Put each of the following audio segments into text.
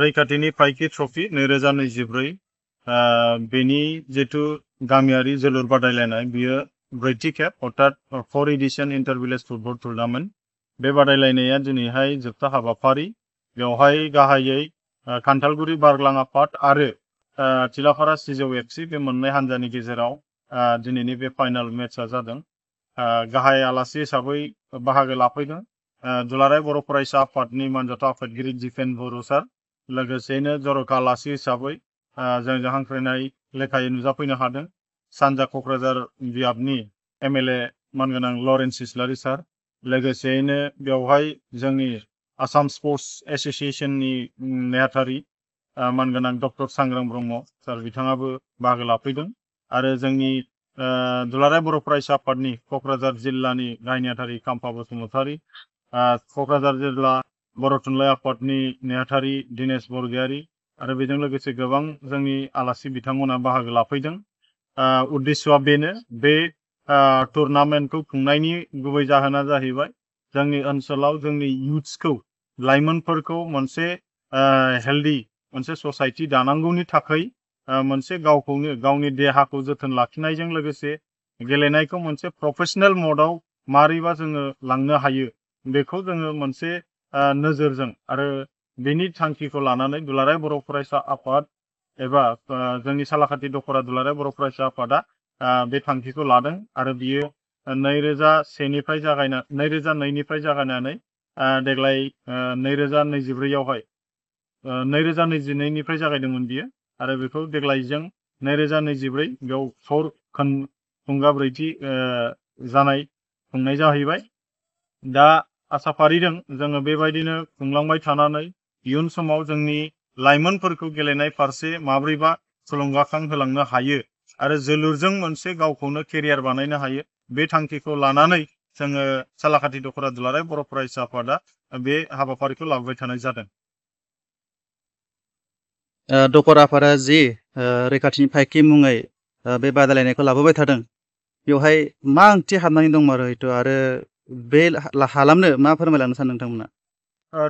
रैखाथिनि फाइकि ट्रफि 2024 बेनि जितु गामियारि जोलुर बादायलायनाय बियो ब्रैथि खेब अर्थात 4 edition inter village football tournament बे बादायलायनाया दिनैहाय जोबथा हाबाफारि बेवहाय गाहायै खान्थालगुरि बारग्लां आफाद आरो थिलाफारा सिजौ एफसि बे मोननै हानजानि गेजेराव दिनैनि बे फाइनाल मेचआ जादों गाहाय आलासि हिसाबै बाहागो लाफैदों दुलाराय बर' फरायसा आफादनि मानजाथाव आफादगिरि दिपेन बर' सार लोगोसेयैनो जर'खा आलासि हिसाबै जोंजों हांख्रायनाय लेखायै नुजाफैनो हादों सानजा क'क्राझार बियाबनि MLA मानगोनां लरेन्स इस्लारि सार लोगोसेयैनो बेवहाय जोंनि आसाम स्पर्ट्स एस'सिएशननि नेहाथारि मानगोनां डक्टर सांग्रां ब्रह्म सार बिथाङाबो बाहागो लाफैदों आरो जोंनि दुलाराय बर' फरायसा आफादनि क'क्राझार जिल्लानि गाहाय नेहाथारि खाम्फा बसुमतारी क'क्राझार जिल्ला बर' थुनलाइ आफादनि नेहाथारि दिनेश बरगयारी आरो बेजों लोगोसे गोबां जोंनि आलासि बिथांमोना बाहागो लाफैदों उद्देश्यआ बेनो बे टुर्नामेन्टखौ खुंनायनि गुबै जाहोना जाहैबाय जोंनि ओनसोलाव जोंनि युथ्सखौ लाइमोनफोरखौ मोनसे हेल्दी मोनसे ससाइटि दानांगौनि थाखाय मोनसे गावखौनो गावनि देहाखौ जोथोन लाखिनायजों लोगोसे गेलेनायखौ मोनसे प्रफेशनेल मडआव मारैबा जोङो लांनो हायो बेखौ जोङो मोनसे नोजोरजों आरो बेनि थांखिखौ लानानै दुलाराय बर' फरायसा आफाद एबा जोंनि सालाकाथि दख'रा दुलाराय बर' फरायसा आफादा बे थांखिखौ लादों आरो बियो 2001निफ्राय जागायना 2002निफ्राय जागायनानै देग्लाय 2024आवहाय 2022निफ्राय जागायदोंमोन बियो आरो बेखौ देग्लायजों 2024 बेयाव सर खुंगा ब्रैथि जानाय खुंनाय जाहैबाय दा आसा फारिदों जोङो बेबायदिनो खुंलांबाय थानानै इयुन समाव जोंनि लाइमोनफोरखौ गेलेनाय फारसे माब्रैबा थुलुंगाखां होलांनो हायो आरो जोलुरजों मोनसे गावखौनो केरियार बानायनो हायो बे थांखिखौ लानानै जोङो सालाकाथि दख'रा दुलाराय बर' फरायसा आफादा बे हाबाफारिखौ लाबोबाय थानाय जादों दख'रा आफादा जि रैखाथिनि फाइकि मुङै बे बादायलायनायखौ लाबोबाय थादों बेवहाय मा ओंथि हाबनानै दंमारो हयथ' आरो बे हालामनो मा फोरमायलांनो सानो नोंथांमोना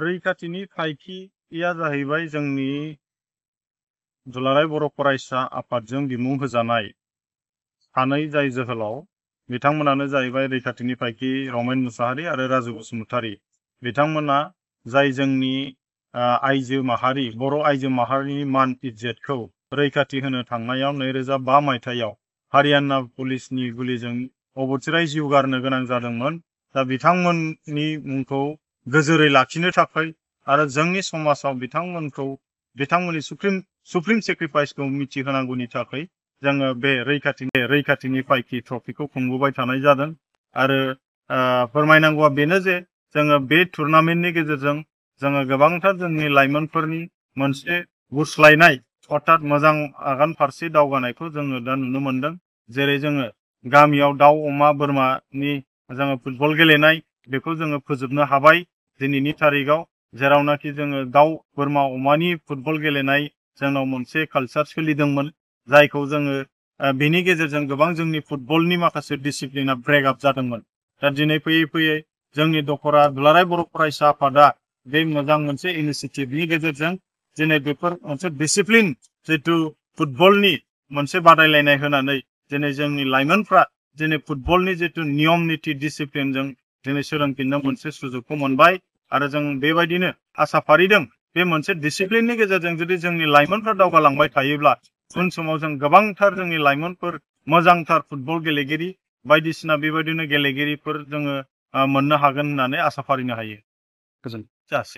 रैखाथिनि फाइकिया जाहैबाय जोंनि दुलाराय बर' फरायसा आफादजों बिमुं होजानाय सानै जाय जोहोलाव बिथांमोनानो जाहैबाय रैखाथिनि फाइकि रमेन मुसाहारि आरो राजु बसुमतारी बिथांमोना जाय जोंनि आइजो माहारि बर' आइजो माहारिनि मान इज्जतखौ रैखाथि होनो थांनायाव 2005 मायथाइयाव हारियाना पुलिसनि गुलिजों अबथिराय जिउ गारनो गोनां जादोंमोन दा बिथांमोननि मुंखौ गोजोरै लाखिनो थाखाय आरो जोंनि समाजाव बिथांमोननि सुप्रिम सेक्रिफाइसखौ मिथिहोनांगौनि थाखाय जोङो बे रैखाथिनि फाइकि ट्रफिखौ खुंबोबाय थानाय जादों आरो फोरमायनांगौआ बेनो जे जोङो बे टुर्नामेन्टनि गेजेरजों जोङो गोबांथार जोंनि लाइमोनफोरनि मोनसे गुस्लायनाय अर्थात मोजां आगान फारसे दावगानायखौ जोङो दा नुनो मोनदों जेरै जोङो गामियाव दाउ अमा बोरमानि जोङो फुटबल गेलेनाय बेखौ जोङो फोजोबनो हाबाय दिनैनि तारिखाव जेरावनाखि जोङो दाउ बोरमा अमानि फुटबल गेलेनाय जोंनाव मोनसे कालचार सोलिदोंमोन जायखौ जोङो बेनि गेजेरजों गोबां जोंनि फुटबलनि माखासे डिसिप्लिना ब्रेक आप जादोंमोन दा दिनै फैयै फैयै जोंनि दख'रा दुलाराय बर' फरायसा आफादा बे मोजां मोनसे इनिसियेटिभनि गेजेरजों दिनै बेफोर मोनसे डिसिप्लिन जितु फुटबलनि मोनसे बादायलायनाय होनानै दिनै जोंनि लाइमोनफ्रा दिनै फुटबलनि जितु नियम निति डिसिप्लिनजों दिनै सोलोंफिननो मोनसे सुजुगखौ मोनबाय आरो जों बेबायदिनो आसा फारिदों बे मोनसे डिसिप्लिननि गेजेरजों जुदि जोंनि लाइमोनफ्रा दावगालांबाय थायोब्ला उन समाव जों गोबांथार जोंनि लाइमोनफोर मोजांथार फुटबल गेलेगिरि बायदिसिना बेबायदिनो गेलेगिरिफोर जोङो मोननो हागोन होननानै आसा फारिनो हायो गोजोन्थों जासिगोन